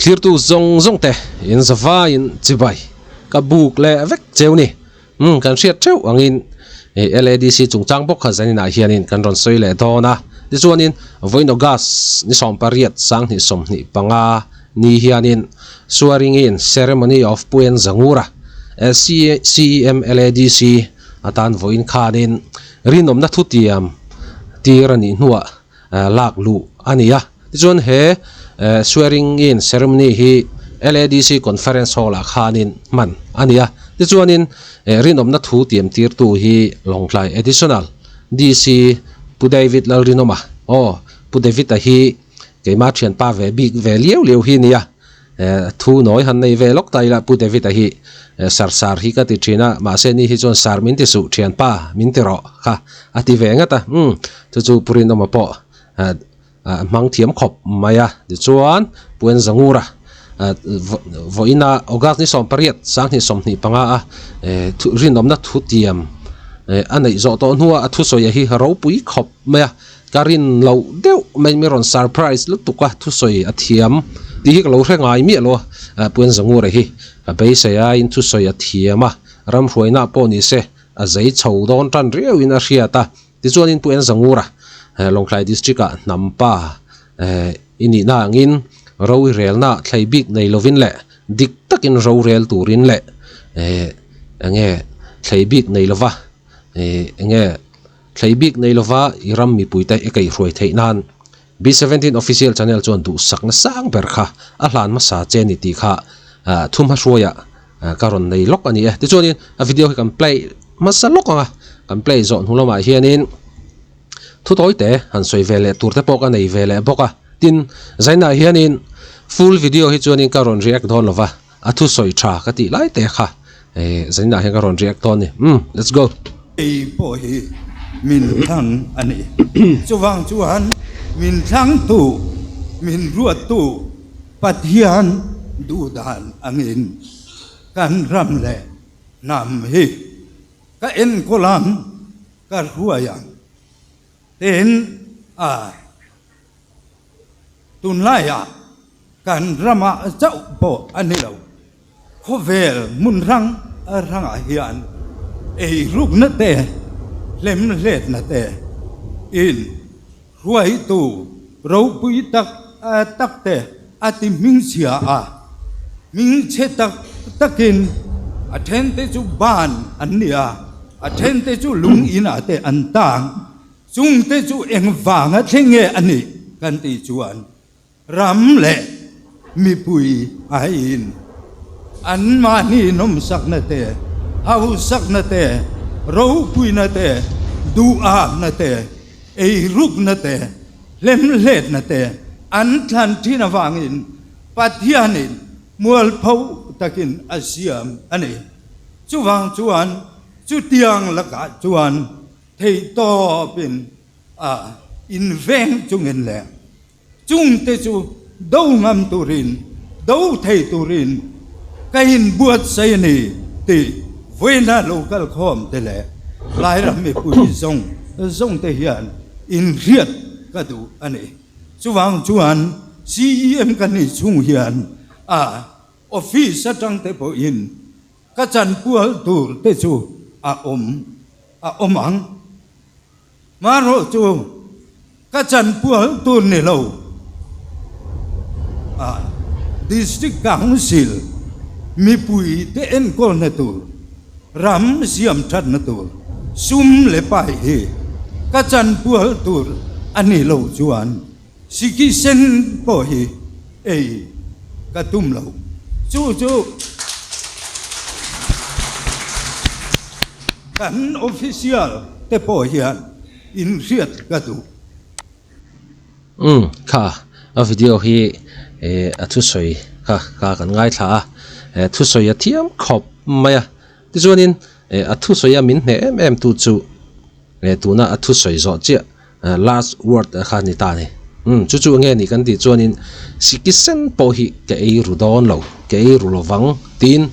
Thlirtu zawng zawng te in zavaiin chibai ka buk leh vek cheu ni. Umm kan hriat theuh angin LADC chungchang bawk kha zaninah hianin kan rawn sawi leh dawn a. Tichuanin vawiin August ni 18 2025 ni hianin Swearing in Ceremony of Puen Zangura CEM LADC atan vawiin khanin rinawmna thutiam tir a nih hnuah lak luh a ni a. Tichuan he swearing in ceremony hi LADC Conference Hall ah khanin hman a ni a. Tichuanin rinawmna thu tiam tirtu hi Lawngtlai Additional DC Pu David Lalrinawma, aw Pu David-a hi keimah thianpa ve bik ve liau liau hi a ni a. Thu nawi han nei ve lawk ta ila Pu David-a hi sar sar hi ka ti thin a, mahse ni hi chuan sar min ti suh thianpa min ti rawh kha a ti ve ngat a, umm chu chu Pu Rinawma pawh hmang thiam khawp mai a. Tichuan Pu Enzangura vawiina August ni 18 2025 a rinawmna thutiam a neih zawh tawh hnua a thusawi a hi ropui khawp mai a. Ka rin loh deuh mai mi rawn surprise lutuk a thusawi a thiam tih hi ka lo hre ngai miah lo a Pu Enzangura hi ka beisei aiin thusawi a thiam a ramhruaina pawh ni se a zei chho dawn tan riauin a hriat a tichuanin Pu Enzangura Lawngtlai district ah hnampa i nihna angin ro i relna thlei bik nei lovin leh dik takin ro rel turin leh enge thlei bik nei lova enge Thlei bik nei lova i ram mipuite i kaihhruai theih nan B17 Official Channel chuan duhsakna sang ber kha a hlan hmasa che ni tih kha thu hmahruaiah ka rawn nei lawk a ni e. Tichuanin a video hi kan play hmasa lawk ang a, kan play zawh hnu lamah hianin thu tawi te han sawi ve leh tur te pawh ka nei ve leh bawk a. Tin, zainah hianin full video hi chuanin ka rawn react dawn lova, A thusawi tha ka tih lai te kha zaninah hian ka rawn react dawn ni. Umm let's go. Ei pawh hi min thlang a ni. Chuvang chuan min thlangtu, min ruattu Pathian duhdan angin kan ram leh hnam hi ka enkawl ang, ka hruai ang. Tin, a Tunlaiah kan ramah chauh pawh a ni lo, khawvel hmun hrang hrangah hian eirukna te, hlemhletna te in hruaitu ropui tak tak te a ti hmingchhia a, hmingchhe tak takin a thente chu ban an ni a, a thente chu lung inah te an tang. Chungte chu engvanga thleng nge a nih kan tih chuan ram leh mipui aiin anmahni nawmsakna te, hausakna te, ropuina te, duhakna te, eirukna te, hlemhletna te an thlan thin avangin Pathianin mualpho takin a siam a ni. Chuvang chuan chutiang lakah chuan Thei tawpin a inveng chungin leh chungte chu do ngam turin, do thei turin ka inbuatsaih a ni tih vawiina lo kal khawm te leh Lairam mipui zawng zawng te hian inhriat ka duh a ni. Chuvang chuan CEM ka nih chhung hian a office atang te pawhin Ka chanpual tur te chu a awm a awm ang. Hmanraw chu ka chanpual tur ni lo a District Council mipui te enkawlna tur, ram siam thatna tur sum leh pai hi ka chanpual tur a ni lo chuan Siki sen pawh hi ei ka tum lo. Chu chu kan official te pawh hian inhriat ka duh. Umm kha a video hi a thusawi kha kha kan ngaithla a, thusawi a thiam khawp mai a, tichuanin a thusawi a min hneh em em tu chu tuna a thusawi zawh chiah Last word a kha ni ta ni. Umm chu chu nge ni kan tih chuanin siki sen pawh hi ka ei ru dawn lo, ka ei ru lovang tiin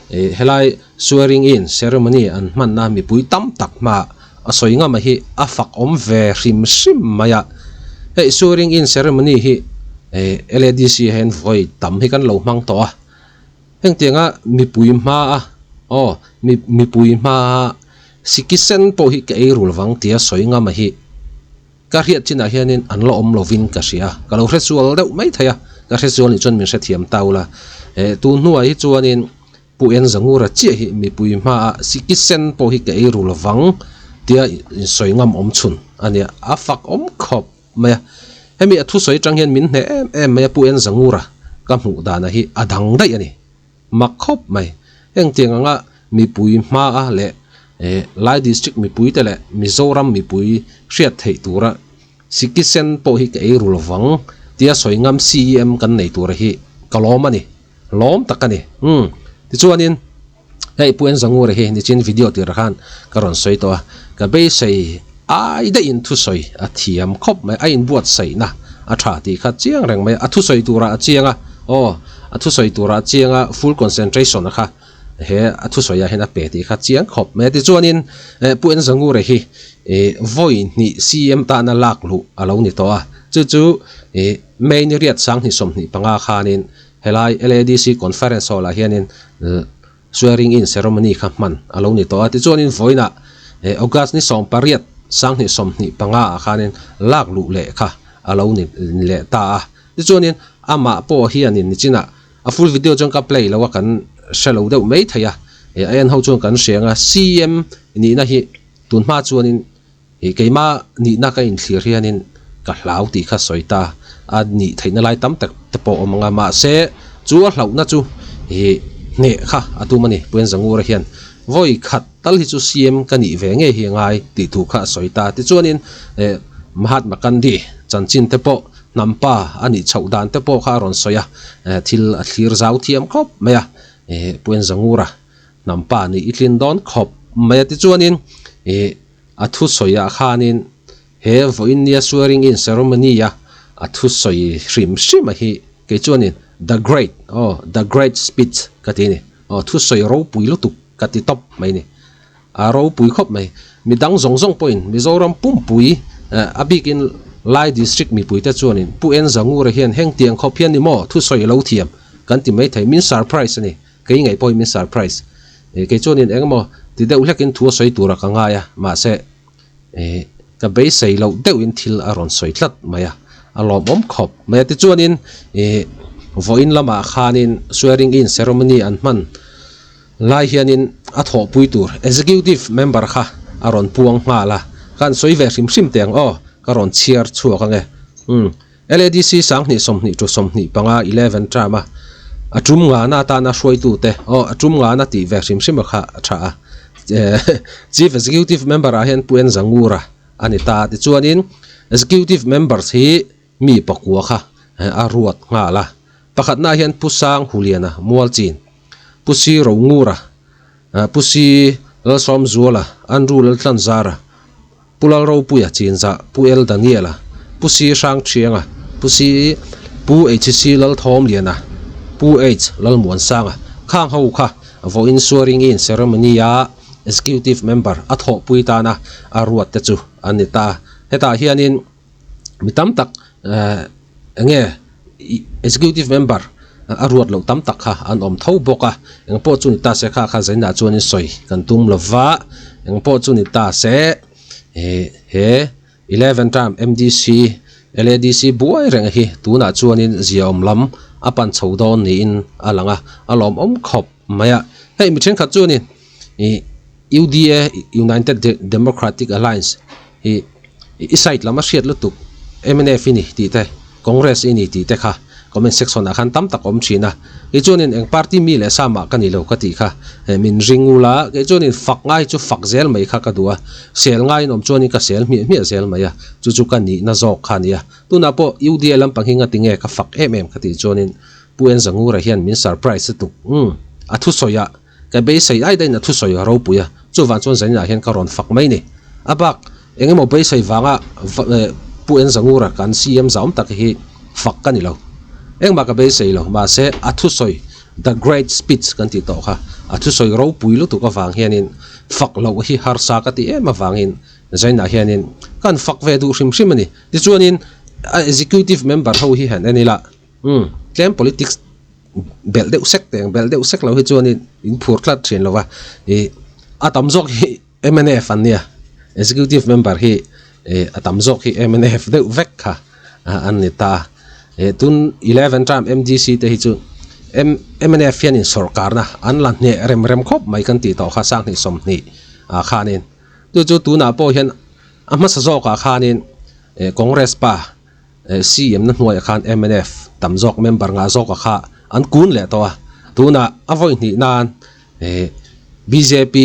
helai swearing in ceremony an hmanna mipui tam tak hmaah a sawi ngama hi a fak awm ve hrim hrim mai a. Hei swearing in ceremony hi. LADC hian vawi tam hi kan lo hmang tawh a, hengtianga mipui hmaa aw mipui hmaa siki sen pawh hi ka ei rul vang tia sawi ngam a hi. Ka hriat chinah hianin an la awm lovin ka hria. Ka lo hre sual deuh mai thei a, ka hre sual nih chuan min hrethiam ta ula. Eh, tun hnuah hi chuanin Pu En Zangura chiah hi mipui hmaah siki sen pawh hi ka ei ru lovang tia insawi ngam awm chhun a nia, a fak awm khawp mai a. Hemi a thusawi atang hian min hneh em em mai a, Pu En Zangura ka hmuh dana hi a dang daih a ni. Mak khawp mai. Engtiang anga mipui hmaa leh Lai District mipuite leh Mizoram mipui hriat theih tura Sikisen pawh hi ka ei ru lovang tia sawi ngam CEM kan nei tura hi ka lawm a ni. Lawm tak a ni. Umm. Tichuanin hei Pu Enzangura hi nichin video tirah khan ka rawn sawi tawh a, ka beisei ai daihin thusawi a thiam khawp mai, a inbuatsaihna a tha tih kha chiang reng mai a, a thusawi turah a chiang a, aw a thusawi turah a chiang a, full concentration a kha he a thusawi ah hian a pe tih kha chiang khawp mai a, tichuanin Pu Enzangura hi vawi hnih CM tana lak luh a lo ni tawh a, chu chu May ni riat 2025 khanin helai LADC Conference Hall ah hianin Swearing in ceremony kha hman a lo ni tawh a, tichuanin vawiinah August ni 18 2025 ah khanin lak luh leh kha a lo ni leh ta a, tichuanin amah pawh hianin nichinah a full video chuan ka play lo a kan hre lo deuh mai thei a, a en ho chuan kan hre ang a, CM nihna hi tun hma chuanin Ih keimah nihna ka inthlir hianin ka hlau tih kha sawi ta a nih theihna lai tam tak te pawh awm ang a, mahse chu a hlauhna chu ih hneh kha a tum a ni. Puan Zangura hian vawi khat tal hi chu CM ka nih ve ngei hi a ngai tih thu kha a sawi ta. Tichuanin eh Mahatma Gandhi chanchin te pawh hnampa a nih chhoh dan te pawh kha a rawn sawi a, eh thil a thlir zau thiam khawp mai a, eh Puan Zangura hnampa nih i tlin dawn khawp mai a. Tichuanin ih. A thusawiah khanin he vawiin nia swearing in ceremony a a thusawi hrim hrim a hi kei chuanin the great aw the great speech ka ti a ni aw thusawi ropui lutuk ka ti tawp mai a ni a ropui khawp mai midang zawng zawng pawhin Mizoram pumpui a bikin Lai district mipuite chuanin Pu En Zangura hian hengtiang khawp hian ni maw thusawi a lo thiam kan ti maithei min surprise a ni. Kei ngaih pawhin min surprise. Kei chuanin engemaw ti deuh hlekin thu a sawi tura ka ngai a, mahse ka beisei loh deuhin thil a rawn sawi tlat mai a, a lawmawm khawp mai a. Tichuanin vawiin lamah khanin swearing in ceremony an hman lai hianin a thawhpui tur executive member kha a rawn puang nghal a, ka han sawi ve hrim hrim teh ang aw, ka rawn chhiar chhuak ange. Umm. LADC 2020 to 25 11 term a a tum ngana atana hruaitute aw a tum ngana tih ve hrim hrim a kha a tha a Chief Executive Member ah hian Pu En Zangura a ni ta tichuanin Executive Members hi mi pakua kha a ruat nghal a pakhatna ah hian Pu Sang Huliana Mualchin Pu Si Rongura Pu Si Lalsawmzuala Andrew Laltlanzara Pu Lalropuia Chinzah, Pu El Daniela, Pu Si Hrangthianga, Pu Si Pu HC Lalthawmliana, Pu H Lalmuansanga, khang ho kha vawiin swearing in ceremony a executive member a thawhpui tana a ruat te chu an ni ta. Hetah hianin mi tam tak enge executive member a ruat loh tam tak kha an awm tho bawk a, eng pawh chu ni ta se kha kha zainah chuanin sawi kan tum lo va, eng pawh chu ni ta se ih he eleven term M_D_C L_A_D_C buai reng hi tunah chuanin ziaawm lam a pan chho dawn niin a lang a, a lawmawm khawp mai a, hei mi thenkhat chuanin ih U_D_A United Democratic Alliance hi. I side lam a hriat lutuk mnf i ni tih te Congress i ni tih te kha comment section ah khan tam tak awm thin a, kei chuanin eng party mi leh sa mah ka ni lo ka tih kha min ring ul a, kei chuanin fak ngai chu fak zel mai kha ka duh a, sel ngaiin awm chuanin ka sel hmiah hmiah zel mai a, chu chu ka nihna zawk kha a ni a, tunah pawh UDA lampang hi ngati nge ka fak em em ka tih chuanin Pu Enzangura hian min surprise lutuk umm a thusawi ah Ka beisei ai dahin a thusawi a ropui a, chuvang chuan zaninah hian ka rawn fak mai ni. A bak, eng emaw beisei vanga Pu Enzangura kan CM zahawm tak hi fak ka ni lo. Engmah ka beisei lo, mahse a thusawi the great speech kan tih tawh kha, a thusawi ropui lutuk avang hianin fak loh hi harsa ka ti em avangin zaninah hianin kan fak ve duh hrim hrim a ni. Tichuanin a executive member ho hi han en ila umm tlem politics belh deuh sek teng belh deuh sek lo hi chuanin in phur tlat thin lo va ih a tam zawk hi mnf an nia executive member hi ih a tam zawk hi mnf deuh vek kha an ni ta ih tun eleven term M_D_C te hi chu M mnf hianin sawrkarna an la hneh rem rem khawp mai kan tih tawh kha sanghnih sawmhnih ah khanin chu chu tunah pawh hian a hmasa zawkah khanin ih congress pa. CM na hnuaiah khan mnf tam zawk member ngah zawka kha an kun leh tawh a, tunah a vawi hnih nan bjp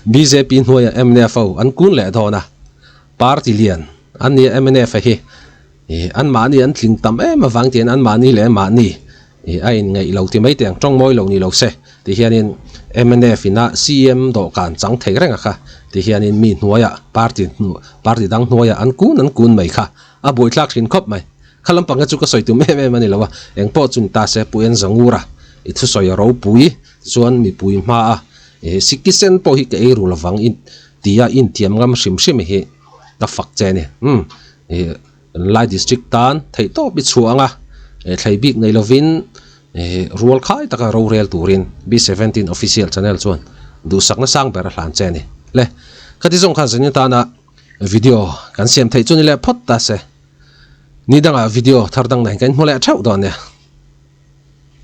bjp hnuaiah mnf ho an kun leh dawn a, party lian an nia mnf a hi anmahni an tling tam em avang tiin anmahni leh mahni Ih a inngaih lo ti mai teh ang, tawng mawi lo ni lo se ti hianin mnf ina CM dawhkan chang thei reng a kha ti hianin mi hnuaiah party party dang hnuaiah an kun an kun mai kha a buaithlak thin khawp mai. Kha lampang hi chu ka sawi tum em em a ni lo a, eng pawh chu ni ta se Pu Enzangura i thusawi a ropui tichuan mipui hmaa ih sikki sen pawh hi ka ei ru lovang i tia intiam ngam hrim hrim hi ka fak che a ni. Umm ih. Lai District tan theihtawp i chhuah ang a, thlei bik nei lovin rual khai taka rorel turin B17 Official Channel chuan duhsakna sang ber a hlan che a ni. Le, khati zawng khan zanin tana video kan siam theih chu ni leh phawt ta se. Ni dangah video thar dang nain kan hmu leh theuh dawn nia.